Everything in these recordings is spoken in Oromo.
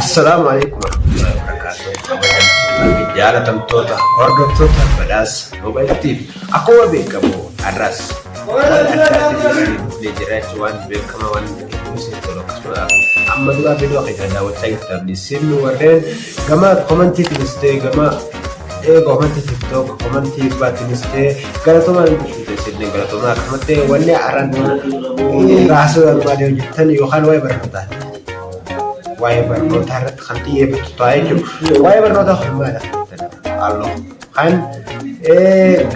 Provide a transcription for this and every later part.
Assalaamu alaikum warahmatullahi wabarakatuh. Kabajamtoota fi jaalatamtoota hordoftoota badhaasa Mobile TV. Akkuma beekamu har'as waan addaatiin isin dhufnee jirra jechuun waan beekamaa waan hedduu isin tolu akkasuma amma duraa viidiyoo keenya daawwachaa jirtan isin warreen gama komantiitiinis ta'e gama komantii TikTok komantii baatiinis ta'e galatoomaa jechuudha isin galatoomaa akkasumatti wanni har'aan raasuu barbaade hojjettan yookaan waa'ee barnootaati. Waa'ee barnootaa irratti kan xiyyeeffatu ta'a jechuudha. Waa'ee barnootaa kun maali? Halluu kan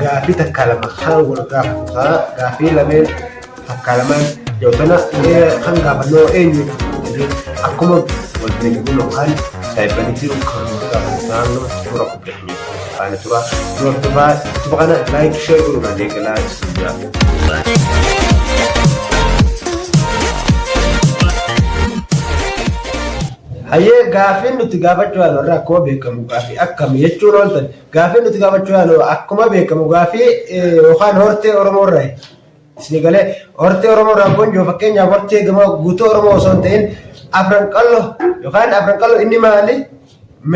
gaafii takka lama kan wal gaafatu ta'a. Gaafii lameen takka lamaan yoo tana kan gaafannoo eenyu jechuudha. Akkuma wal beeknu yookaan saayibaniitiin kan wal gaafatu ta'a. Suura qopheeffame faana tura. Hordofaa tuba kana like share godhuudhaan eegalaa isin jira. Hayyee gaaffiin nuti gaafachuu yaalu irraa akkuma beekamu gaaffii akkami jechuun ooltan gaaffiin nuti gaafachuu yaalu akkuma beekamu gaaffii yookaan hortee Oromoo irraa isin galee hortee Oromoo irraa gonjoo fakkeenyaaf hortee gama guutuu Oromoo osoo hin ta'in afran qallo yookaan afran qallo inni maali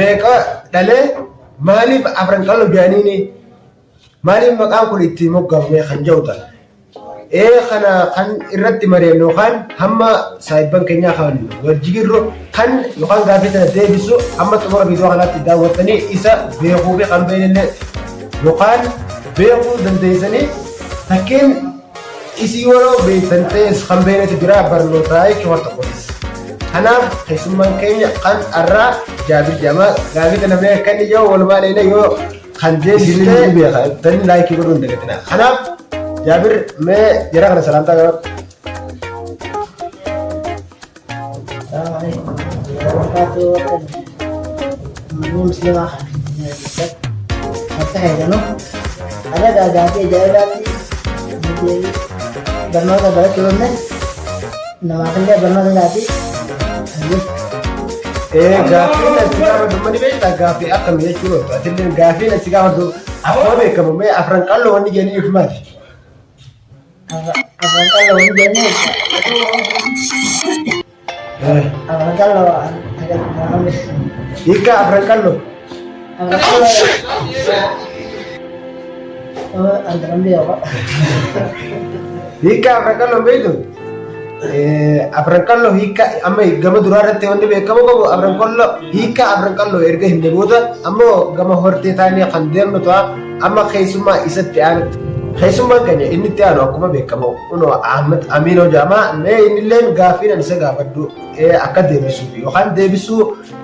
meeqa dhalee maaliif afran qallo jedhaniini maaliif maqaan kun itti moggaafame kan jedhu ta'a. Ee kana kan irratti mari'annu yookaan hamma saayibban keenyaa kan wal jigirru kan yookaan gaaffii tana deebisu hamma xumura viidiyoo kanaatti daawwattanii isa beekuu fi kan beeknillee yookaan beekuu dandeessanii takkeen isii yeroo beektan ta'es kan beeknetu jira barnootaa jechuudha tokkotis. Kanaaf keessummaan keenya kan har'aa Jaabir jedhama. Gaaffii tana mee akka inni jiru walumaa leena yoo kan deebiste ni beeka tani laayikii godhuu hin dagatina. Kanaaf Jaabir mee jara kana salaamtaa gaafadhu. Muslimaa akka fayyadamu har'a gaafii ajaa'ibaatti nuti barnoota barachuu qabne namaaf illee barnoota taati. Gaaffiin ati gaafadhu mani beektaa gaaffii akkamii jechuun ooltu atillee gaaffiin ati gaafadhu akkuma beekamu mee afran qalloo wanni jedhaniif maali? Afran qalloo wanni jedhaniif afran qalloo Hiika afran qalloo. Afran qalloo antaran beeku. Hiika afran qalloo beektu? Afran qalloo hiika amma gama duraa irratti wanni beekamu qabu afran qalloo hiika afran qalloo erga himne booda ammoo gama hortee taanee kan deemnu ta'a amma keessummaa isatti aanutti. Keessummaan keenya inni itti aanu akkuma beekamu kunoo Ahmad Amiinoo jedhama. Mee innilleen gaaffiin ani isa gaafadhu akka deebisuuf yookaan deebisuu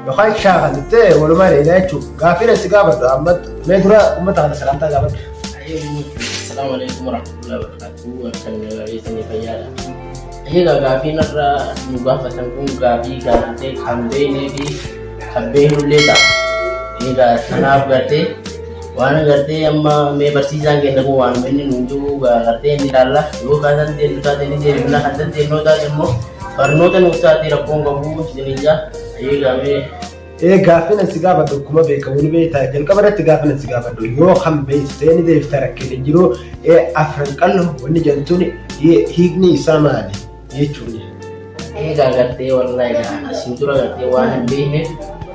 yookaan shaakalu ta'e walumaa dheedaa jechuudha. Gaaffiin ani si gaafadhu Ahmad mee dura uummata kana salaamtaa gaafadhu. Assalamu alaikum warahmatullahi wabarakatuh. Akkam nageessanii fayyaadha. Egaa gaafiin irra nu gaafatan kun gaafii gaafate kan beeknee fi kan beeknullee ta'a. Egaa kanaaf gartee waan gartee amma mee barsiisaan keenya kun waan inni nuun jiru gartee inni ilaalla. Yoo kan dandeenyu taate ni deebifna kan dandeenyu taate immoo barnoota nuuf taate rakkoon qabu isiniin jaa. Egaa mee Gaaffiin ani si gaafadhu akkuma beekamu ni beekta. Jalqaba irratti gaaffiin ani si gaafadhu yoo kan beektu ta'e ni deebifta rakkina hin jiru. Afran qalloo wanni jedhamtuun hiikni isaa maali jechuun. Egaa gartee wallahi egaa asiin dura gartee waan hin beekneef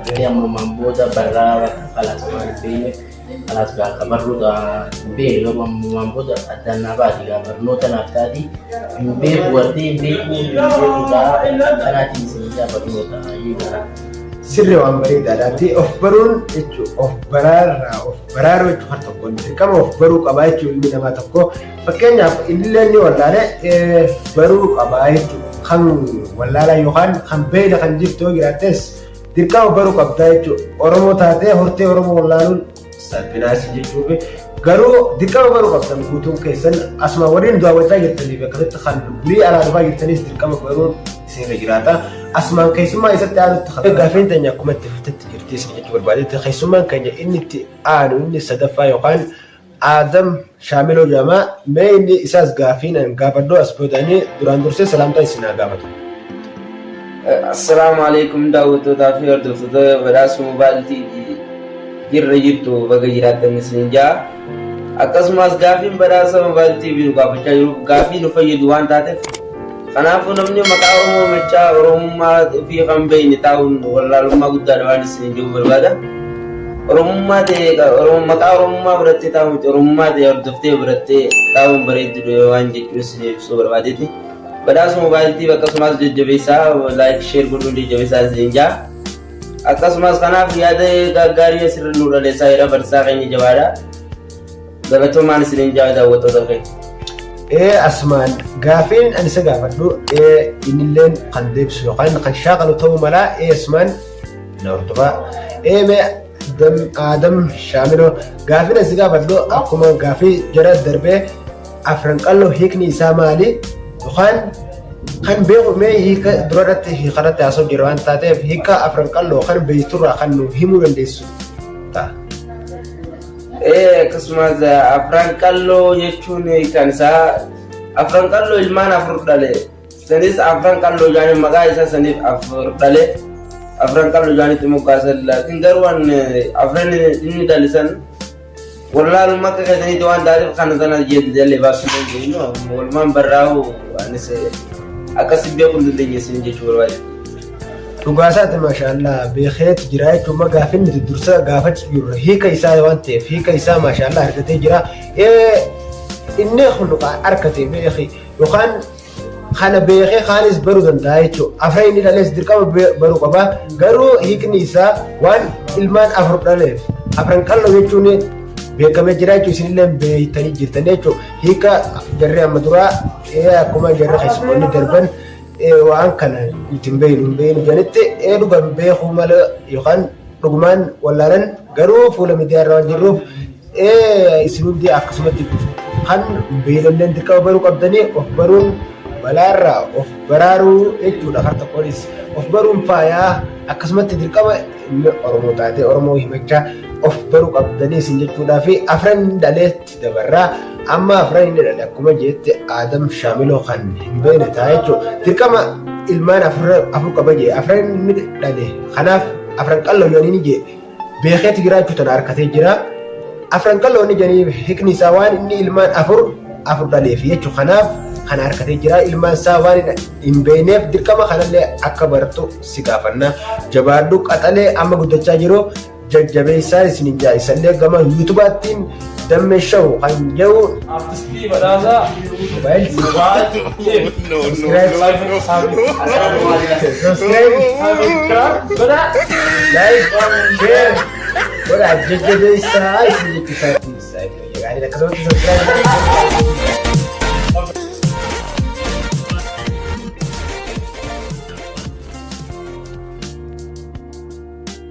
gartee ammumaan booda barraa bakka kalaas waan hin beekneef kalaas gaa akka barruu hin beekne garuu ammumaan booda addaan naa baati gaa barnoota naaf taati hin beeku gartee hin beeku hin beeku gaa kanaatiin isin ijaa barnoota egaa. Sirri waan bareedaadhaati. Of baruun jechuun of baraarraa of baraaruu jechuun kan tokkoon dirqama of baruu qabaa jechuun ilmi namaa tokko. Fakkeenyaaf innillee inni wallaale baruu qabaa jechuudha. Kan wallaalaa yookaan kan beeyna kan jirtu yoo jiraattes dirqama baruu qabdaa jechuudha. Oromoo taatee hortee Oromoo wallaaluun salphinaas jechuuf garuu dirqama baruu qabdan guutuun keessan asuma warreen daawwachaa jirtaniif akkasitti kan bulii alaa dhufaa jirtanis dirqama baruun isinirra jiraata. Asumaan keessummaa isatti aanutti gaaffiin teenya akkuma itti fuftetti jirti isin jechuu barbaadetti keessummaan keenya inni itti aanu inni sadaffaa yookaan Aadam Shaamiloo jedhama. Mee inni isaas gaaffiin an gaafadhu as boodanii duraan dursee salaamtaa isin haa gaafatu. Assalaamu alaikum daawwattootaa fi hordoftoota badhaasa Mobile TV jirra jirtu baga jiraattan isin jaa. Akkasumas gaaffiin badhaasa Mobile TV nu gaafachaa jiru gaaffii nu fayyadu waan taateef Kanaafuu namni maqaa Oromoo himachaa Oromummaa ofii kan beekne taa'uun wallaalummaa guddaadha waan isin jiru barbaada. Oromummaa ta'e maqaa Oromummaa fudhattee taa'u miti Oromummaa ta'e hordoftee fudhattee taa'uun bareeddudha waan jechuun isin ibsuu barbaadeeti. Badhaasuma Moobaayiltiif akkasumas jajjabeessaa like share godhuun jajjabeessaa isin jaa. Akkasumas kanaaf yaada gaggaarii asirra nu dhaleessaa jira barsiisaa keenya jabaadha. Galatoomaan isiniin jaa daawwattoota keenya. Ee asumaan gaafiin ani isa gaafadhu ee innilleen kan deebisu yookaan kan shaakalu ta'uu mala ee asumaan na hordofaa. Ee mee Adam Shaamiloo gaafiin ani si gaafadhu akkuma gaafii jara darbee afran qalloo hiikni isaa maali yookaan kan beeku mee hiika durarratti hiikarratti haasa'u jira waan taateef hiika afran qalloo kan beekturraa kan nu himuu dandeessu ta'a. Ee akkasumas afran qalloo jechuun kan isaa afran qalloo ilmaan afur dhale sanis afran qalloo jaanii maqaa isaa saniif afur dhale afran qalloo jaanitti moggaasan laakiin garuu an afran inni dhale san wallaalummaa akka keessaniitti waan taateef kana sana jedhalee baasuu dandeenyu walumaan barraa'u anis akkasi beekuu hin dandeenye isin jechuu barbaade. Dhugaasaati maashaallah beekeet jira jechuun ma gaafin nuti dursa gaafachi jirru hiika isaa waan ta'eef hiika isaa maashaallah argatee jira. Inni kun argate beeki yookaan kana beekee kaanis baruu danda'a jechuudha. Afran inni dhalees dirqama baruu qaba. Garuu hiikni isaa waan ilmaan afur dhaleef afran qalloo jechuun beekamee jira jechuudha. Isinillee beektanii jirtan jechuudha. Hiika jarri amma duraa akkuma jarri keessummoonni darban waan kana nuti hin beeknu hin beeknu jedhanitti dhugan beekuu mala yookaan dhugumaan wallaalan garuu fuula miidiyaa irra waan jirruuf isin hundi akkasumatti kan beelalleen dirqama baruu qabdanii of baruun balaarraa of baraaruu jechuudha kar tokkoonis of baruun faayaa akkasumatti dirqama inni Oromoo taatee Oromoo himachaa of baruu qabdanii isin jechuudhaa fi afran dhaleetti dabarraa amma afran inni dhale akkuma jeette Aadam Shaamiloo kan hin beekne ta'a jechuudha dirqama ilmaan afur qaba jee afran inni dhale kanaaf afran qalloo yoon inni jee beekeeti jiraachuu tana harkatee jira. Afran qalloo inni jedhanii hiikni isaa waan inni ilmaan afur afur dhaleef jechuudha. Kanaaf kana harkatee jira. Ilmaan isaa waan hin beekneef dirqama kanallee akka baratu si gaafanna. Jabaadhu qaxalee amma guddachaa jiru jajjabeessaa isin jaa isallee gama yuutubaattiin dammee shawu kan jedhu Artistii badhaasaa Mobile Mobile subscribe godhaa. Like share godhaa jajjabeessaa isin jechuusaatti. Akkasumatti subscribe.